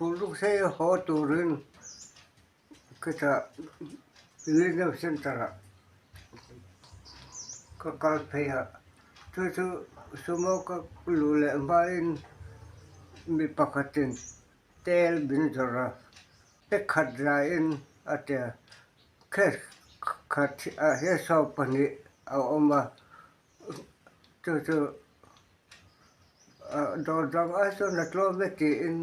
Phulruk sei haw turin khitah Millennium Centre ah ka kal phei a, chu chu sumo ka luh leh hmain mi pakhatin tel min zawrh a, pe khat zaiin a ti a, cash khat ah hian 20 a awm a, chu chu dawr dang ai chuan a tlawm e tiin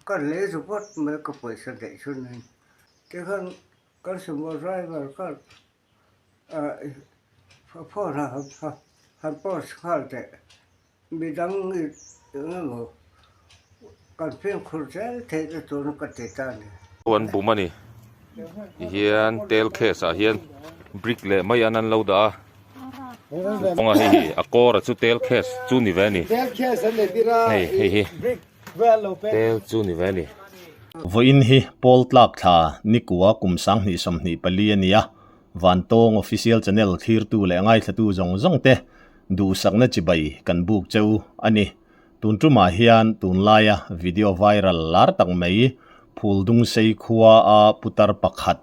ka lei zu phawt mai ka pawisa daih chhun a ni. Tikhan kan sumo driver kha phone a han post nghal teh midang eng emaw kan fimkhur zel theih na tur ka ti ta a ni. An bum a ni tihian tel case ah hian brick leh mai an an lo dah a kawnga hei hi a kawr a chu tel case chu ni ve a ni hei hei hi tel chu ni ve a ni. Vawiin hi Pawl tlak thla nikua kum 2024 a ni a, Vantawng Official Channel thlirtu leh ngaithlatu zawng zawng te duhsakna chibai kan buk cheu a ni. Tun tumah hian tunlaia video viral lar tak mai Phuldungsei khua a putar pakhat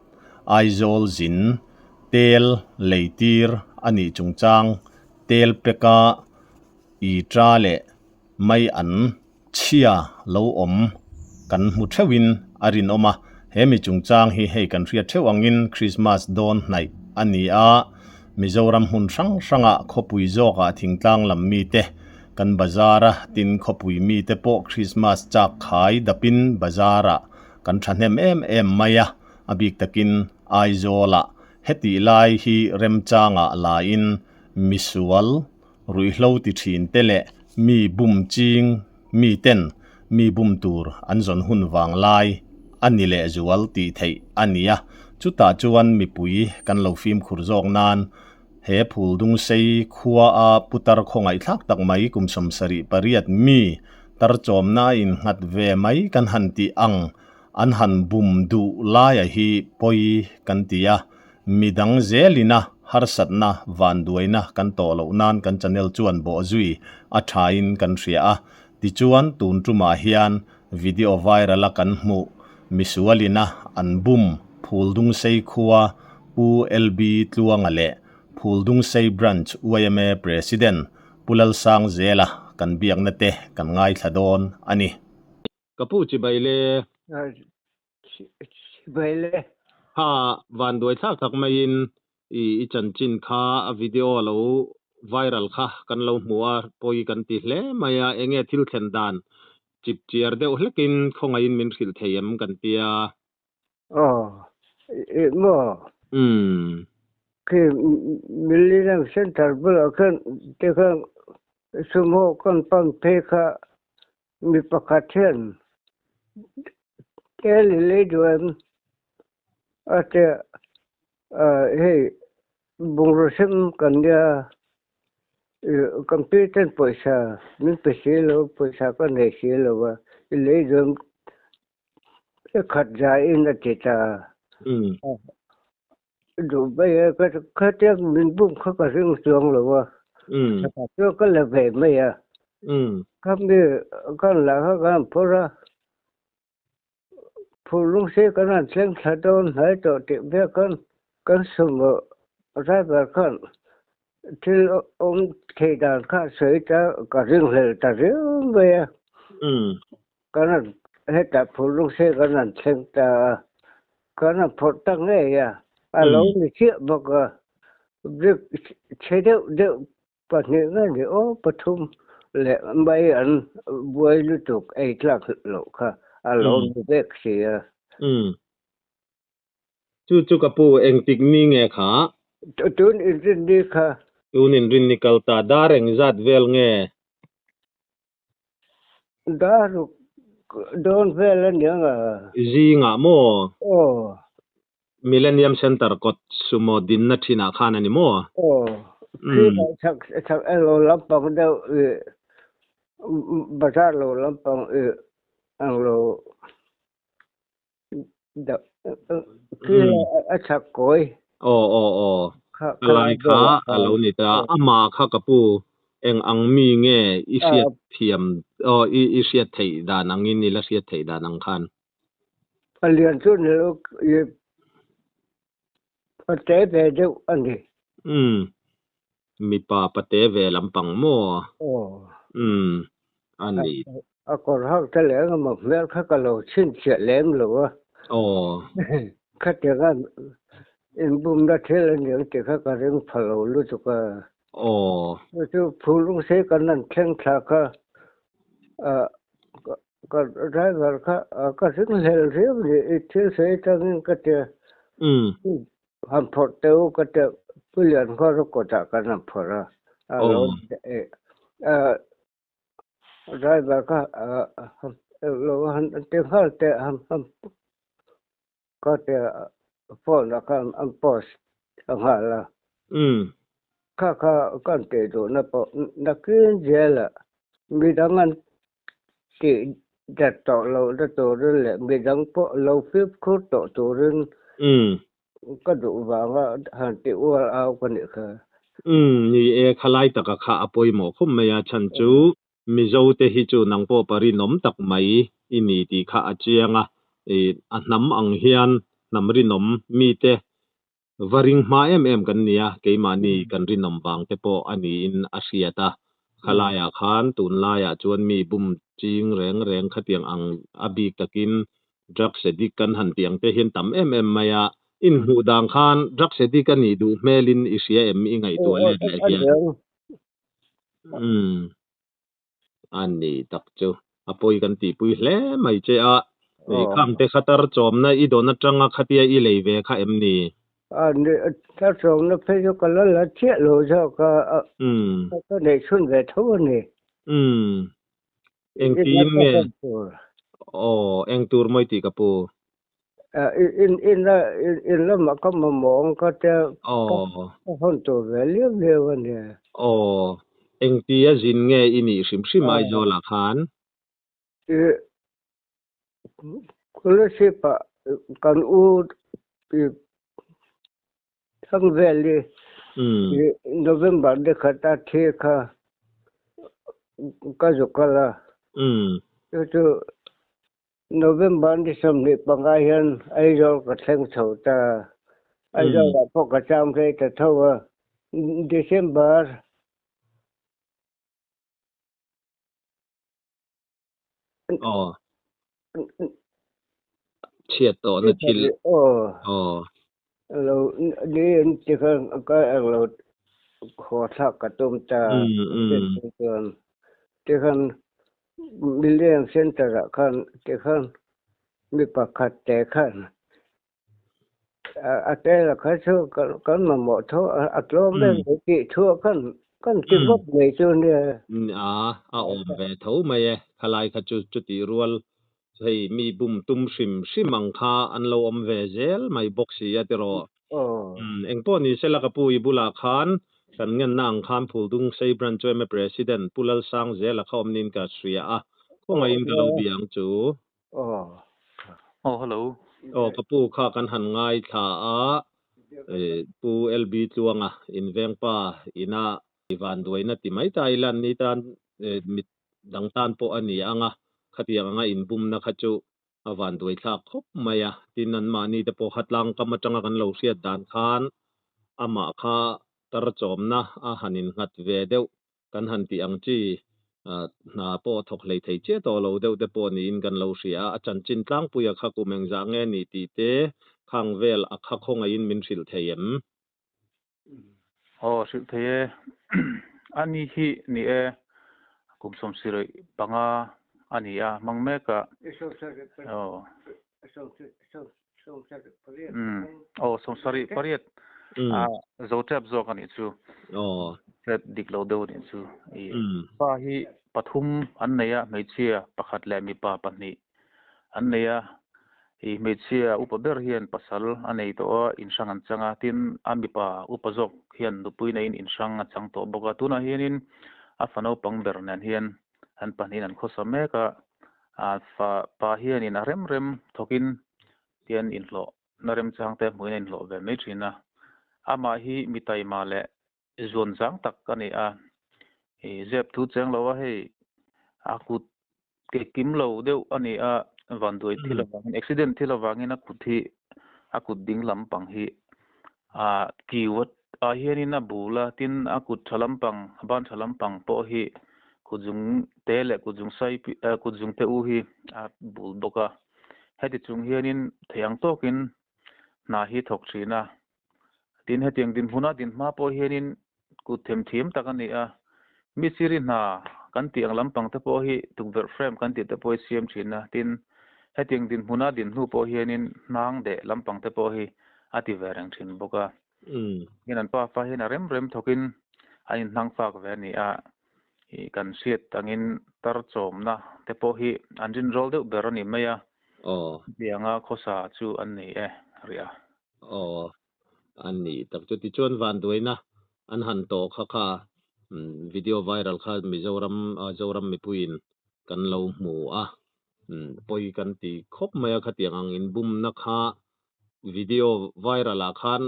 Aizawl zin tel leitir a nih chungchang tel peka i ta leh mai an chhia lo awm kan hmu theuhin a rinawm a, he mi chungchang hi hei kan hriat theuh angin Krismas dawn hnaih a ni a, Mizoram hmun hrang hrangah khawpui zawkah thingtlang lam mite kan bazar a, tin khawpui mite pawh Krismas chak khai dapin bazarah kan thahnem em em mai a, a bik takin Aizawlah hetih lai hi remchangah lain misual Ruihhlo ti thin te leh mi bum ching mi ten mi bum tur an zawn hun vang lai a ni leh zual tih theih a ni a, chutah chuan mipui kan lo fimkhur zawk nan he Phuldungsei khua a putar khawngaihthlak tak mai kum 78 mi tar chawmna a innghat ve mai kan han tih ang an han bum duh laia hi pawi kan ti a, Midang zelina harsatna vanduaina kan tawh loh nan kan channel chuan bawh zui a thain kan hria a, tichuan tun tumah hian video viral a kan hmuh misualina an bum Phuldungsei khua Pu LB Tluanga leh Phuldungsei Branch yma President Pu Lalsangzela kan biakna te kan ngaithla dawn a ni. Ka pu chibai le. Chibai le. Ha vanduai thlak tak maiin i i chanchin kha a video lo viral kha kan lo hmu a, pawi kan ti hle mai a, enge thil thlen dan chip chiar deuh hlekin khawngaihin min hrilh thei em kan tia. Aw, i maw? Umm. Khi Millennium Centre bulah khan tikhan sumo kan pan phei kha Mi pakhat hian tel i lei duh em? A ti a, hei bungraw sem kan nia, computer pawisa min pe si lo, pawisa ka nei si lo a, i lei duh em? I khat zaiin a ti ta a. Duh mai e, khatia min bum kha ka ring chuang lo a, chu ka la ve mai a. Khami kan la kha kan phur a, phur lung si kan han thleng thla dawn hnai tawh tih vel khan kan sumo driver khan thil awm thei dan kha a sawi ta ka ring hlel ta riau mai a. Kan han hetah phur lung si kan han thleng ta a. Kan han phawrh ta ngei a, a lo ni chiah bawk a, brick chhe deuh deuh pahnih nge ni aw pathum leh mai an buai lutuk ei tlak loh kha a lo ni vek si a. Umm. Chu chu ka pu engtik ni nge kha? Tun inrinni kha. Tun inrinni kal ta, dar engzat vel nge? Dar ruk dawn vel a nia nga. Zingah maw? Aw. Millennium Centre kawt sumo dinna thinah khan a ni maw? Aw. Khi chak chak elo lampang deuh i bazar lo lampang i ang lo khi a chak kawi. Aw aw aw. A lai kha a lo ni ta. Amah kha ka pu eng ang mi nge i hriat thiam Aw i i hriat theih dan angin i la hriat theih dan ang khan. A lian chu ni lo i a te ve deuh a ni. Umm. Mipa pate ve lampang maw? Aw. Umm. A ni. A kawr hak te leh engemaw hmel kha ka lo chhinchhiah lem lo a. Aw. Khatianga inbumna thil a ni ang tih kha ka ring pha lo lutuk a. Aw. Chu chu phulung sei kan han thleng thla kha ka driver kha ka ring hlel riau ni i thil sawi atangin ka tia. Umm. Han phawrh teh u ka tia Pu Liankhawra kawtah kan han phawrh a. A lo Driver kha lo han ti nghal teh han ka ti phone ah khan an post ta nghal a. Kha kha kan tih duhna pawh nakin zelah midang an tih dat tawh lohna turin leh midang pawh lo fimkhur tawh turin Ka duh vanga han tih uar au ka nih kha. Umm, ni e, khalai taka kha a pawimawh khawp mai a, chhan chu Mizo te hi chu nang pawh pa rinawm tak mai i ni tih kha a chiang a, i a hnam ang hian hnam rinawm mite va ring hma em em kan ni a, keimahni kan rinawm vang te pawh a niin a hriat a, khalaiah khan tunlaiah chuan mi bum ching reng reng khatiang ang a bik takin Drugs addict kan han tih ang te hian tam em em mai a, inhmuh dan khan drugs addict a nih duh hmelin i hria em i ngaihtuah let leh hian. Umm a ni tak chu a pawi kan tihpui hle mai che a, khang te kha tar chawmna i dawn atanga khatia i lei ve kha em ni? A ni, tar chawmna phei chu ka la la chiah lo zawk a, ka neih chhun ve tho a ni. Umm Engtin nge? Aw, eng tur mawi tih ka pu. In in in lamah ka mamawh ang ka tia ka hawn tur ve liau liau a nia. Aw, engtia zin nge i nih hrim hrim Aizawlah khan? I Scholarship-ah kan u i Thangveli November ni khata thi kha ka zu kal a. Chu chu November ni 25 hian Aizawl ka thleng chho ta. Aizawlah pawh ka cham rei ta tho a. December Aw. Chhiat tawhna thil. Aw. Lo ni in ti khan ka eng lo haw thlak ka tum ta. Chuan ti khan Million Center ah khan ti khan mi pakhat te khan A tel a kha chu kan mamawh tho a tlawm em mai tih thu a khan kan ti vak mai chu nia. A a awm ve tho mai e, khalai kha chu chutih rual hei mi bum tum hrim hrim ang kha an lo awm ve zel mai bawk si a tiraw. Engpawh ni sela ka pu i bulah khan kan ngenna ang khan Phuldung Sei Branch yma President Pu Lalsangzela kha awm niin ka hria a, khawngaihin ka lo bia ang chu. Aw. Aw hello. Aw ka pu kha kan han ngaithla a, Pu LB Tluanga invengpa ina i vanduaina ti mai ta ila ni tan mit dang tan pawh a ni ang a, khatiang anga inbumna kha chu a vanduai thlak khawp mai a, tin anmahni te pawh kha tlangkam atanga kan lo hriat dan khan amah kha tar chawmna a han innghat ve deuh Kan han tih ang chi hna pawh thawk hlei thei chiah tawh lo deuh te pawh niin kan lo hria a, a chanchin tlangpuia kha kum engzah nge ni tih te khang vel a kha khawngaihin min hrilh thei em? Aw hrilh thei e. A ni hi ni e, kum 75 a ni a, hmang mek a. Aw. Aw 78 a zo tep zawk a nih chu. Aw. Tep dik lo deuh a nih chu. Pa hi pathum an nei a, hmeichhia pakhat leh mipa pahnih an nei a. I hmeichhia upa ber hian pasal a nei tawh a, inhrang an chang a. Tin, a mipa upa zawk hian nupui neiin inhrang a chang tawh bawk a. Tunah hianin a fa naupang ber nen hian an pahnihin an khawsa mek a, a fa pa hianin a rem rem thawkin tian inhlawh na remchang te hmuhin a inhlawh ve mai thin a, amah hi mi taima leh zuan zang tak a ni a, i zep thu cheng lo a hei. A kut ke kim lo deuh a ni a, vanduai thil avangin, accident thil avangin a kut hi, a kut ding lampang hi a kiu ah hianin a bul a, tin a kut tha lampang, ban tha lampang pawh hi kut zung te leh kut zung sai kut zung te u hi a bul bawk a. Heti chung hianin thei ang tawkin hna hi thawk thin a. Tin, hetiang dinhmuna dinhma pawh hianin kut themthiam tak a ni a. Misiri hna kan tih ang lampang te pawh hi tukverh frame kan tih te pawh hi siam thin a. Tin, hetiang dinhmuna din hnu pawh hianin hnang deh lampang te pawh hi a ti ve reng thin bawk a. Hian an pafa hian a rem rem thawkin an inhnang fak ve a ni a. Ih kan hriat angin tar chawmna te pawh hi an rinrawl deuh ber a ni mai a. Chutianga khawsa chu an ni e rih a. Aw, a ni tak chu. Tichuan vanduaina an han tawh kha kha video viral kha Mizoram Zoram mipuiin kan lo hmu a, pawi kan ti khawp mai a khatiang ang inbumna kha video viral ah khan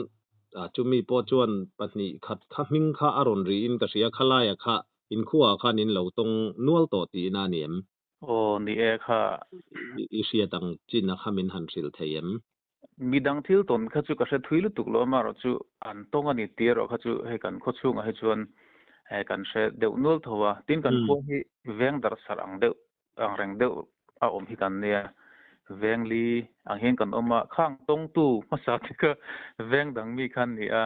chumi pawh chuan pahnih khat kha hming kha a rawn rihin ka hria khalaia kha inkhuaah khan in lo tawng nual tawh tihna a ni em? Aw ni e kha. I hriat ang chin a kha min han hrilh thei em? Midang thil tawn kha chu ka hre thui lutuk lo amaherawh chu an tawng a ni tih erawh kha chu hei kan khaw chhungah hi chuan kan hre deuh nual tho a. Tin kan khua hi veng darh sarh ang deuh ang reng deuh a awm hi kan nia. Veng li ang hian kan awm a, khang tawngtu hmasa te kha veng dang mi kha an ni a.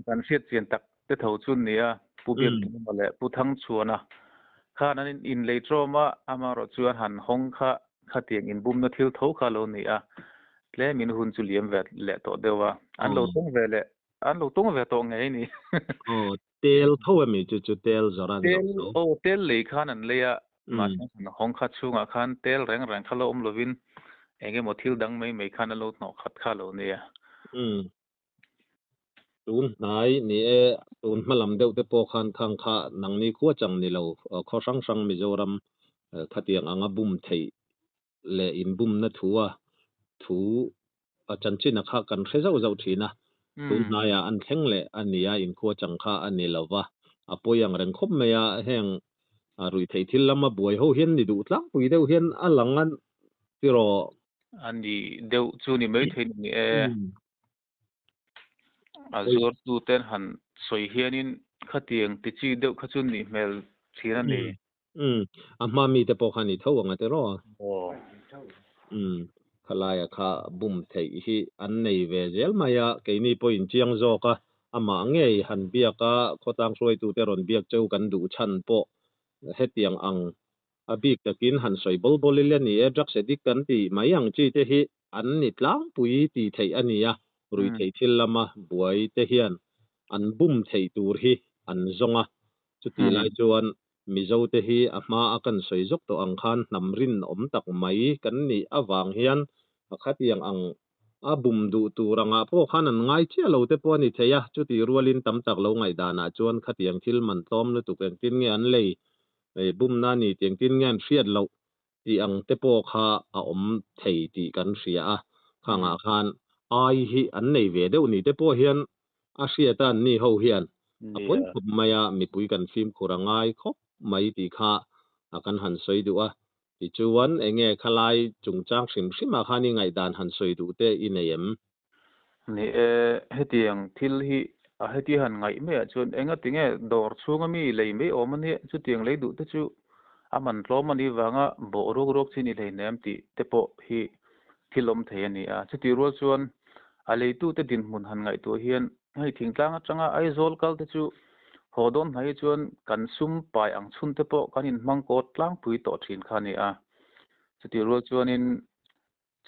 Kan hriat chian tak te tho chu an ni a, Pu Biakthuma leh Pu Thangchhuana khan an inlei ṭawm a, amaherawh chu an han hawng kha khatiang inbumna thil tho kha a lo ni a, tlemin hun chu liam ve leh tawh deuh a, an lo tawng ve leh, an lo tawng ve tawh ngei a ni. Aw, tel tho emi chu chu tel zawrh an zawrh tho? Aw, tel lei khan an lei a, mahse an hawng kha chhungah khan tel reng reng kha lo awm lovin eng emaw thil dang mai mai khan an lo hnawh khat kha a lo ni a. Tun hnai ni e, tun hma lam deuh te pawh khan khang kha nangni khua chang ni lo, khaw hrang hrang Mizoram khatiang anga bum theih leh inbumna thu a thu a chanchin a kha kan hre zauh zauh thin a, tun hnaiah an thleng leh a nia inkhua chang kha a ni lo va, a pawi ang reng khawp mai a, heng ruihtheih thil lama buai ho hian ni duh tlangpui deuh hian a lang a tiraw. A ni deuh chu ni maithei ni e. A zuartu ten han sawi hianin khatiang ti chi deuh kha chu nih hmel thin a ni. Umm, a hma mite pawh kha ni tho ang a tiraw? Aw. Umm, khalaia kha bum theih hi an nei ve zel mai a, keini pawhin chiang zawk a, amah ngei han biak a, khawtlang hruaitute rawn biak cheu kan duh chhan pawh hetiang ang a bik takin han sawi bawl bawl ila ni e, drugs addict kan tih mai ang chi te hi an ni tlangpui tih theih a ni a, ruihtheih thil lama buai te hian an bum theih tur hi an zawng a, chutih lai chuan Mizo te hi a hma a kan sawi zawk tawh ang khan hnam rinawm tak mai kan nih avang hian khatiang ang a bum duh tur angah pawh khan an ngai chiah lo te pawh a ni thei a, chutih rualin tam tak lo ngaihdanah chuan khatiang thil man tlawm lutuk engtin nge an lei bumna a ni tih engtin nge an hriat loh tih ang te pawh kha a awm thei tih kan hria a, khangah khan ai hi an nei ve deuh ni te pawh hian a hriat a an ni ho hian a pawi khawp mai a, mipui kan fimkhur a ngai khawp mai tih kha kan han sawi duh a, tichuan enge khalai chungchang hrim hrim ah khan i ngaihdan han sawi duh te i nei em? Ni e, hetiang thil hi a heti han ngaih maiah chuan engati nge dawr chhunga mi lei mai awm a nia, chutiang lei duh te chu a man tlawm a nih vanga bawh ruak ruak chi ni hleinem tih te pawh hi thil awm thei a ni a. Chutih rual chuan a leitute dinhmun han ngaihtuah hian hei thingtlang atanga Aizawl kal te chu haw dawn hnai hi chuan kan sum pai ang chhun te pawh kan inhmang kawt tlangpui tawh thin kha a ni a. Chutih rual chuanin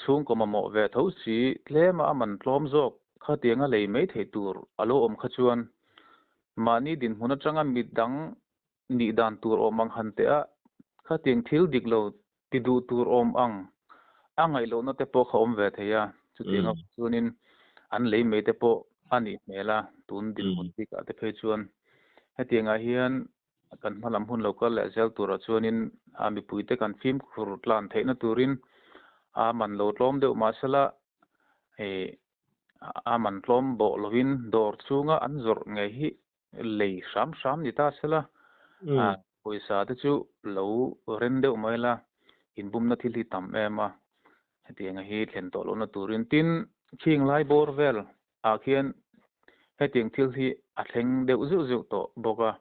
Chhungkaw mamawh ve tho si tlema a man tlawm zawk khatianga lei mai theih tur a lo awm kha chuan mahni dinhmun atanga mi dang nih dan tur awm ang han teh a, khatiang thil dik lo ti duh tur awm ang a ngaih lohna te pawh kha awm ve thei a, chutiang avang chuanin an lei mai te pawh a nih hmel a, tun dinhmun bikah te phei chuan hetiangah hian Kan hma lam hun lo kal leh zel turah chuanin a mipuite kan fimkhur tlan theihna turin a man lo tlawm deuh mahsela ih a man tlawm bawh lovin dawr chhunga an zawrh ngei hi lei hram hram ni ta sela. Pawisa te chu lo ren deuh mai la, inbumna thil hi tam em a, hetianga hi thlen tawh lohna turin. Tin, khing lai bawr vel ah khian hetiang thil hi a thleng deuh zeuh zeuh tawh bawk a.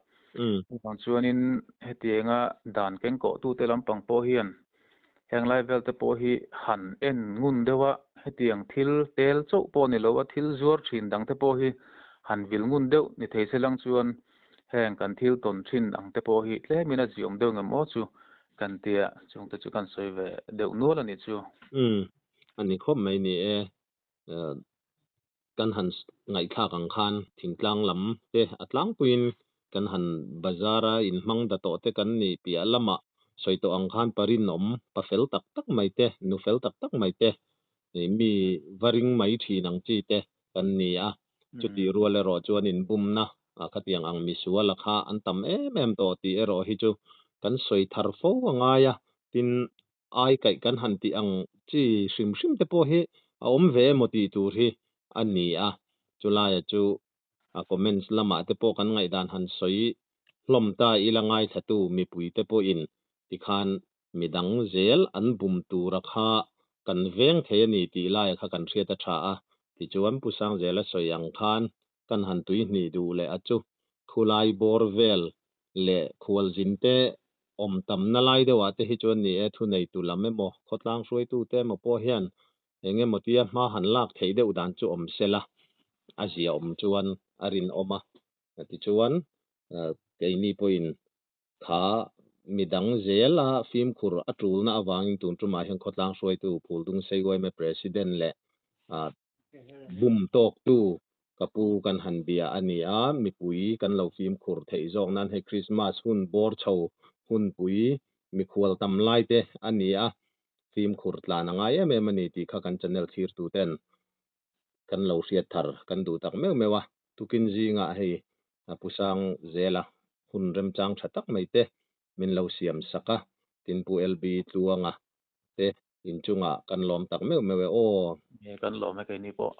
Chuvang chuanin hetianga dan kengkawhtute lampang pawh hian heng lai vel te pawh hi han en ngun deuh a, hetiang thil tel chauh pawh ni lo a, thil zuar thin dang te pawh hi han vil ngun deuh ni thei se lang chuan heng kan thil tawn thin ang te pawh hi tlemin a ziawm deuh ngem aw chu kan tia, chungte chu kan sawi ve deuh nual a ni chu. Umm, a ni khawp mai ni e. Kan han ngaihthlak ang khan thingtlang lam te a tlangpuiin kan han bazar a inhmang da tawh te kan nih piah lamah sawi tawh ang khan pa rinawm, pa fel tak tak mai te, nu fel tak tak mai te, mi va ring mai thin ang chi te kan ni a. Chutih rual erawh chuan inbumna khatiang ang misuala kha an tam em em tawh tih erawh hi chu kan sawi thar fo a ngai a, tin ai kaih kan han tih ang chi hrim hrim te pawh hi a awm ve emaw tih tur hi a ni a, chulaia chu a comments lamah te pawh kan ngaihdan han sawi hlawm ta ila ngaithlatu mipui te pawhin tikhan midang zel an bum tura kha kan veng thei a ni tih laia kha kan hriat a tha a, tichuan Pu Sangzela sawi ang khan kan han tuihnih duh leh a chu khulai bawr vel leh khualzin te awm tamna lai deuhah te hi chuan ni e, thuneitu lam emaw, khawtlang hruaitute emaw pawh hian eng emaw tia hma han lak theih deuh dan chu awm sela, a zia awm chuan a rinawm a. Tichuan, keini pawhin kha midang zela fimkhur a tulna avangin tun tumah hian khawtlang hruaitu Phuldung Seiuaime President leh Bum tawktu ka pu kan han bia a ni a, mipui kan lo fimkhur theih zawk nan hei Krismas hun bawr chho hunpui mikhual tam lai te a ni a, fimkhur tlan a ngai em em a ni tih kha kan channel thlirtu ten kan lo hriat thar kan duh tak meuh meuh a, tukin zingah hei Pu Sang Zela hun remchang tha tak mai te min lo siam sak a, tin Pu LB Tluanga te inchungah kan lawm tak meuh meuh e aw. Nge kan lawm e keini pawh.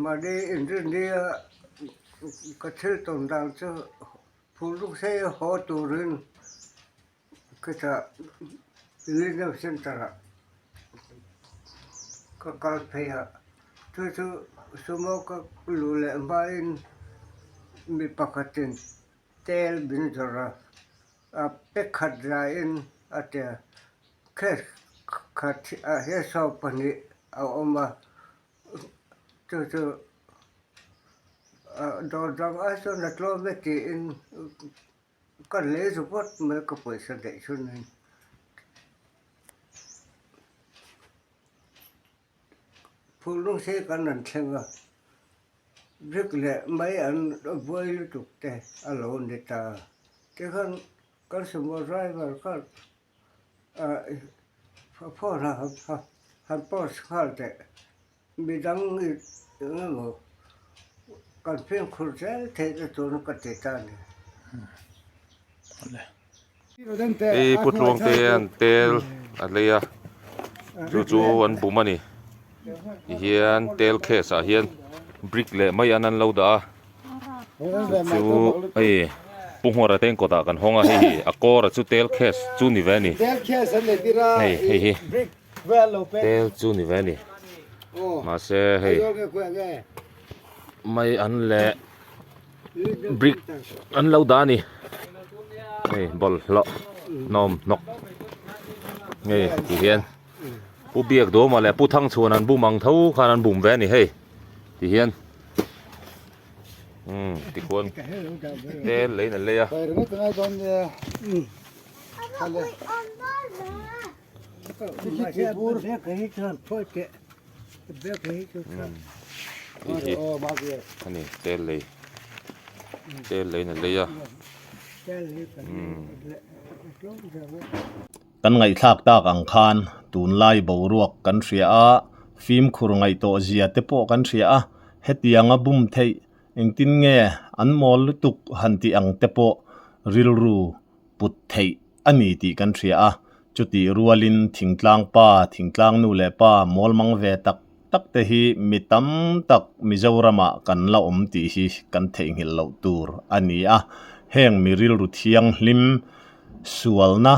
Mahni inrinnia ka thil tawn dan chu phur sei haw turin khitah Learning Centre ah ka kal phei a, chu chu sumo ka luh leh hmain mi pakhatin tel min zawrh a. A pe khat laiin a ti a, cash khat ah hian 20 a awm a, chu chu dawr dang ai chuan a tlawm e tiin ka lei zu vawt mai ka pawisa daih chhunin. Phulhnung sei kan rawn thleng a, brick leh mai an buai lutuk te a lo ni ta. Tikhan kan sumo driver khan ah phone a han post nghal teh midang eng emaw kan fimkhur zel theih na tur ka ti ta a ni. Hei Pu Tluangte an tel a lei a chu chu an bum a ni tihian tel case ah hian brick leh mai an an lo dah a chu hei Pu Hmuara te kawtah kan hawng a hei hi a kawr a chu tel case chu ni ve a ni hei hei hi tel chu ni ve a ni mahse hei mai an leh. Brick an lo dah a ni hei bawlhhlawh hnawm hnawk hei ti hian pu biak dawma leh pu thangchhuan an bum ang tho khan an bum ve a ni hei ti hian umm tikhuan tel leiin an lei a. Ani tel lei tel leiin a lei a. Kan ngaihthlak tak ang khan tunlai boruak kan hria a, fimkhur ngaih tawh zia te pawh kan hria a, hetianga bum theih engtin nge an mawl lutuk han tih ang te pawh rilru put theih a ni tih kan hria a, chutih rualin thingtlang pa, thingtlang nu leh pa mawl mang ve tak tak te hi mi tam tak Mizoramah kan la awm tih hi kan theihnghilh loh tur a ni a. Heng mi rilru thianghlim sualna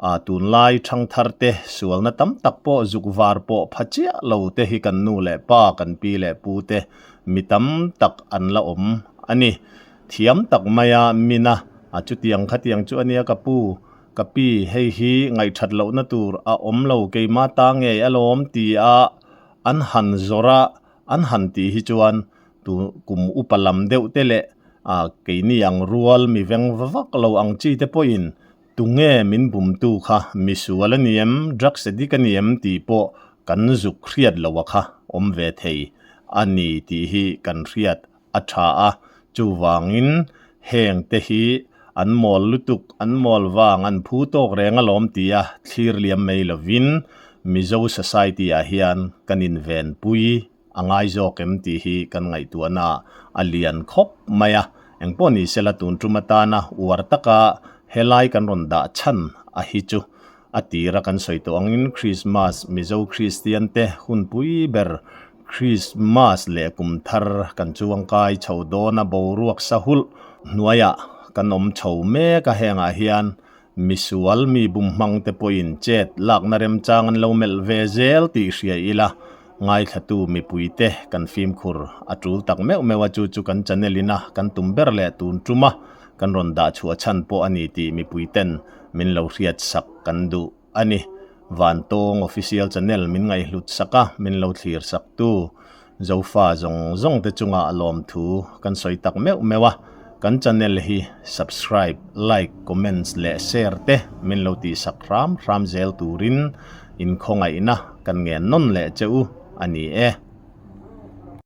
a tunlai thangthar te sualna tam tak pawh zuk var pawh pha chiah lo te hi kan nu leh pa, kan pi leh pu te mi tam tak an la awm a ni. Thiam tak maia mina a chutiang khatiang chu a nia ka pu, ka pi hei hi ngaihthat lohna tur a awm lo keima ta ngei alawm tia an han zawrh a, an han tih hi chuan tu kum upa lam deuh te leh a keini ang rual mi veng va vak lo ang chi te pawhin tunge min bumtu kha misual a ni em, drugs addict a ni em tih pawh kan zuk hriat loh a kha awm ve thei a ni tih hi kan hriat a tha a, chuvangin heng te hi an mawl lutuk, an mawl vang, an phu tawk reng alawm tia thlir liam mai lovin Mizo society ah hian kan invenpui a ngai zawk em tih hi kan ngaihtuahna a lian khawp mai a, engpawh ni sela tun tum atana uar taka helai kan rawn dah chhan a hi chu a tira kan sawi tawh angin Krismas Mizo Kristian te hunpui ber Krismas leh kum thar kan chuangkai chho dawn a boruak sa hulh hnuaiah kan awm chho mek a hengah hian Misual mi bumhmang te pawhin chet lakna remchang an lo melh ve zel tih hria ila, ngaithlatu mipui te kan fimkhur a tul tak meuh meuh a chu chu kan channel ina kan tum ber leh tun tum a kan rawn dah chhuah chhan pawh a ni tih mipui ten min lo hriat sak kan duh a ni. Vantawng Official Channel min ngaihhlut sak a, min lo thlir sak tu Zofa zawng zawng te chunga a lawmthu kan sawi tak meuh meuh a, kan channel hi subscribe, like, comments leh share te min lo tihsak hram hram zel turin inkhawngaihna kan ngen nawn leh che u a ni e.